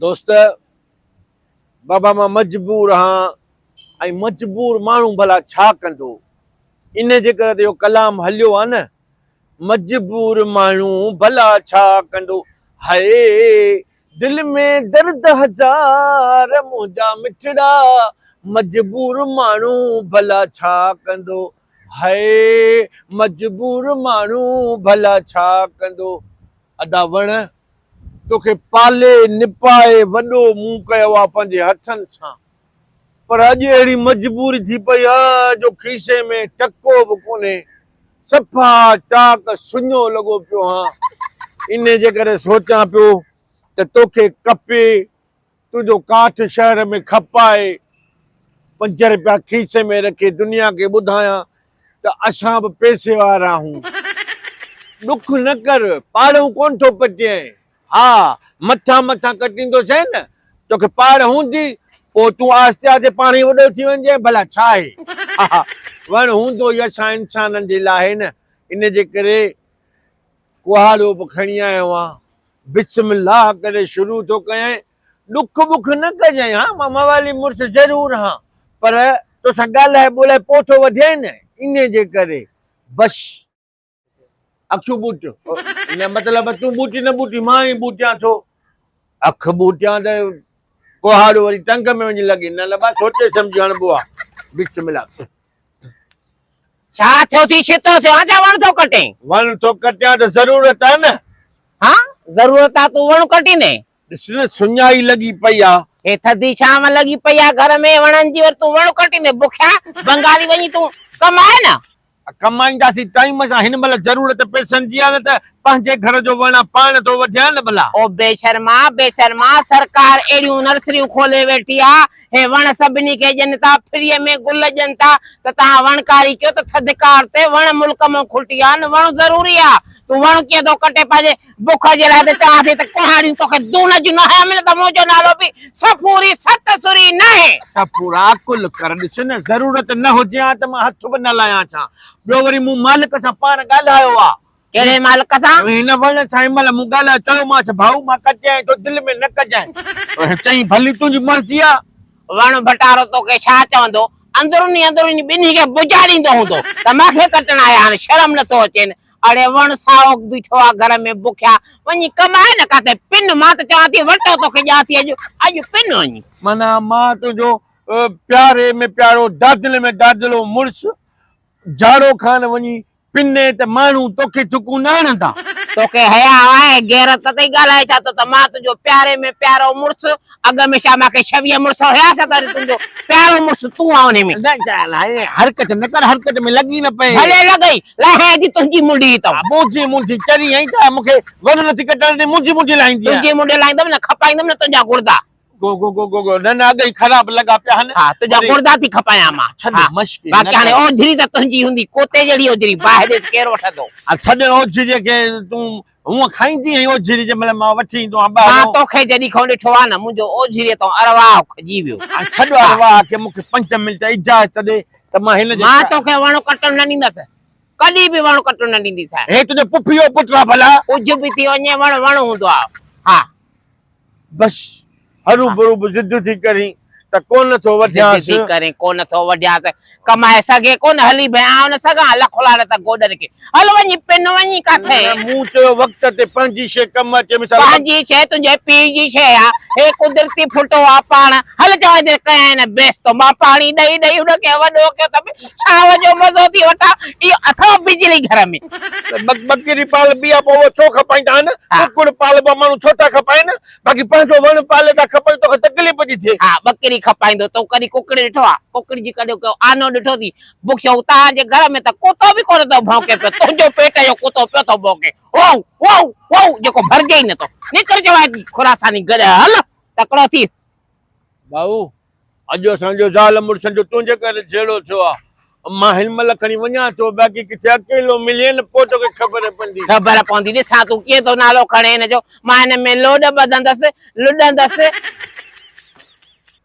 دوست بابا مان مجبور هان ۽ مجبور ماڻهو ڀلا ڇا ڪندو؟ ان جي ڪري ته اهو ڪلام هليو آ نه مجبور ماڻهو ڀلا ڇا ڪندو؟ هاء دل ۾ درد هزار منهنجا مٺڙا مجبور ماڻهو ڀلا ڇا ڪندو؟ هاء مجبور ماڻهو ڀلا ڇا ڪندو؟ ادا وڻ توکي پالي نپائي وڏو مون ڪيو آ پنهنجي هٿن سان پر اڄ اهڙي مجبوري ٿي پئي آ جو کيسي ۾ ٽڪو به ڪونهي صفا ٽاڪ سڃو لڳو پيو هان انهي جي ڪري سوچان پيو ته توکي ڪپي تنهنجو ڪاٺ شهر ۾ کپائي پنج رپيا کيسي ۾ رکي دنيا کي ٻڌايان ته اسان به پئسي وارا آهيون. ڏک نه ڪر، پاڙئون ڪونه ٿو پٽين. ها، مٿان مٿان ڪٽيندوسين نه، توکي پاڙ هوندي، پوء تون آهستي آهستي پاڻهي وڏو ٿي وڃجانء، ڀلا ڇا آهي؟ ها، وڻ هوندو ئي اسان انسانن جي لاء آهي نه، ان جي ڪري ڪهاڙو به کڻي آيو آهيان. بسم الله ڪري شروع ٿو ڪيائين، ڏک ٻک نه ڪجانء، ها مان موالي مڙس ضرور هان، پر توسان ڳالهائي ٻولهائي پوء ٿو وڍيائين نه، انهيء جي ڪري. بس. اکيون ٻوٽ. نه مطلب تون ٻوٽي نه ٻوٽي، مان ئي ٻوٽيان ٿو. اک ٻوٽيان ته ڪهاڙو وري ٽنگ ۾ وڃي لڳي. نه نه با سوچي سمجهي هڻبو آ. بسم الله. ڇا ٿيو ٿي ڇتو ٿيو آن ڇا وڻ ٿو ڪٽين؟ وڻ ٿو ڪٽيان ته ضرورت آ نه. ها ضرورت آ تون وڻ ڪٽيندين؟ ڏس نه سڃائي لڳي پئي آ. هي ٿڌي ڇانو لڳي پئي آ گهر ۾ وڻن جي وري تون وڻ ڪٽيندين بکيا بنگالي وڃي تون ڪماء نه. ڪمائينداسين ٽائيم سان هن مهل ضرورت پئسن جي آ نه ته پنهنجي گهر جو وڻ آ پاڻ ٿو وڍيان نه ڀلا. او بيشرما بيشرما سرڪار اهڙيون نرسريون کولي ويٺي آ هي وڻ سڀني کي ڏين ٿا فريء ۾ گل ڏين ٿا ته توهان وڻڪاري ڪيو ته ٿڌڪار تي وڻ ملڪ مان کٽي آ نه وڻ ضروري آ تون وڻ ڪيئن ٿو ڪٽي پنهنجي بک جي لاء ته چوان ٿي ته ڪهاڙيون توکي دون جون نه هنيا ملن ته منهنجو نالو به صفوري ست سري ناهي. صفورا عقل ڪر ڏس نه ضرورت نه هجي ها ته مان هٿ به نه لايان ڇا ٻيو وري مون مالڪ سان پاڻ ڳالهايو آ. ڪهڙي مالڪ سان؟ هن وڻ سان هن مهل مون ڳالهايو چيومانس ڀائو مان ڪٽيائين ٿو دل ۾ نه ڪجانء. چيائين ڀلي تنهنجي مرضي آ. وڻ ڀٽارو توکي ڇا چوندو اندروني اندروني ٻنهي کي بجاڙيندو هوندو ته مان کي ڪٽڻ آيا آهن شرم نٿو اچين اڙي وڻ سائو بيٺو آ گهر ۾ بکيا وڃي ڪماء نه ڪاٿي پن مان ته چوان ٿي وٽو توکي ڏيان ٿي اڄ اڄ پن وڃي. معنيٰ مان تنهنجو پياري ۾ پيارو دادلي ۾ دادلو مڙس جاڙو خان وڃي پني ته ماڻهو توکي ٿڪون نه هڻندا. توکي حياء آهي غيرت اٿئي ڳالهائي ڇا ٿو ته مان تنهنجو پياري ۾ پيارو مڙس اڳ ۾ ڇا مان کي ڇويهه مڙس هيا ڇا ته تنهنجو پيارو مڙس تون آ انهي ۾. نه حرڪت نه ڪر حرڪت ۾ لڳي نه پئي. ڀلي لڳئي لاهيان ٿي تنهنجي منڍي هتئون. منهنجي منڍي چري آهين ڇا مون کي وڻ نٿي ڪٽڻ ڏي منهنجي منڍي لاهيندينء. تنهنجي منڍي لاهيندم نه کپائيندم نه تنهنجا گڙدا. گو گو گو گو گو نه نه اڳ ئي خراب لڳا پيا آهن. ها تنهنجا گڙدا ٿي کپايان مان. ڇڏ مشڪري نه ڪر. باقي هاڻي اوجھري ته تنهنجي هوندي ڪوتي جهڙي اوجھري باهه ڏيس ڪير وٺندو. ها ڇڏ اوجھري کي تون هونء کائيندي آهين اوجھري جنهن مهل مان وٺي ايندو آهيان ٻاهرون. مان توکي جڏهن کان ڏٺو آهي نه منهنجو اوجھري تان ارواح کڄي ويو. ها ڇڏ ارواح کي مون کي پنج منٽ اجازت ڏي ته مان هن جي. مان توکي وڻ ڪٽڻ نه ڏيندس ڪڏهن به وڻ ڪٽڻ نه ڏينديسانء. هي تنهنجو پڦيء جو پٽ آهي ڀلا. ڪجهه به ٿي وڃي وڻ وڻ هوندو آهي ها. بس هروڀرو به ضد ٿي ڪرين ته ڪونه ٿو وڍيانس. ضد ٿي ڪرين ڪونه ٿو وڍيانس. ڪمائي سگهين ڪونه هلي ڀئي آئون نه سگهان لک لعنت گوڏن کي. هل وڃي پن وڃي ڪاٿي. نه مون چيو وقت تي پنهنجي شيء ڪم اچي مثال. پنهنجي شيء تنهنجي پيء جي شيء آ. هي قدرتي ڦٽو آ پاڻ. هل چوان ٿي ڪيائين نه بيستو مان پاڻي ڏئي ڏئي هن کي وڏو ڪيو ته به ڇانو جو مزو ٿي وٺان. اهو اٿو بجلي گهر ۾. ٻڪري پالبي آ پوء اهو ڇو کپائيندا آهن؟ ڪڪڙ پالبو آ ماڻهو ڇو ٿا کپائين؟ باقي پنهنجو وڻ پالي ٿا کپائين توکي تڪليف ٿي ٿئي. ها ٻڪري کپائيندو تو ڪڏهن ڪڪڙ ڏٺو آ؟ ڪڪڙ جي ڪڏهن ڪو آنو ڏٺو ٿي؟ بکيو توهان جي گهر ۾ ته ڪتو به ڪونه ٿو ڀونڪي پيو تنهنجو پيٽ جو ڪتو پيو ٿو ڀونڪي وئو وئو وئو جيڪو ڀرجي ئي نٿو. نڪر چوانء ٿي خراساني گڏهه هل تڪڙو ٿي. ڀائو اڄ اسان جو زال مڙسن جو تنهنجي ڪري جهيڙو ٿيو آ. مان هن مهل کڻي وڃان ٿو، باقي ڪٿي اڪيلو ملين نه پوء توکي خبر پوندي. خبر پوندي، ڏسان تون ڪيئن ٿو نالو کڻين هن جو. مان هن ۾ لوڏ ٻڌندس، لڏندس.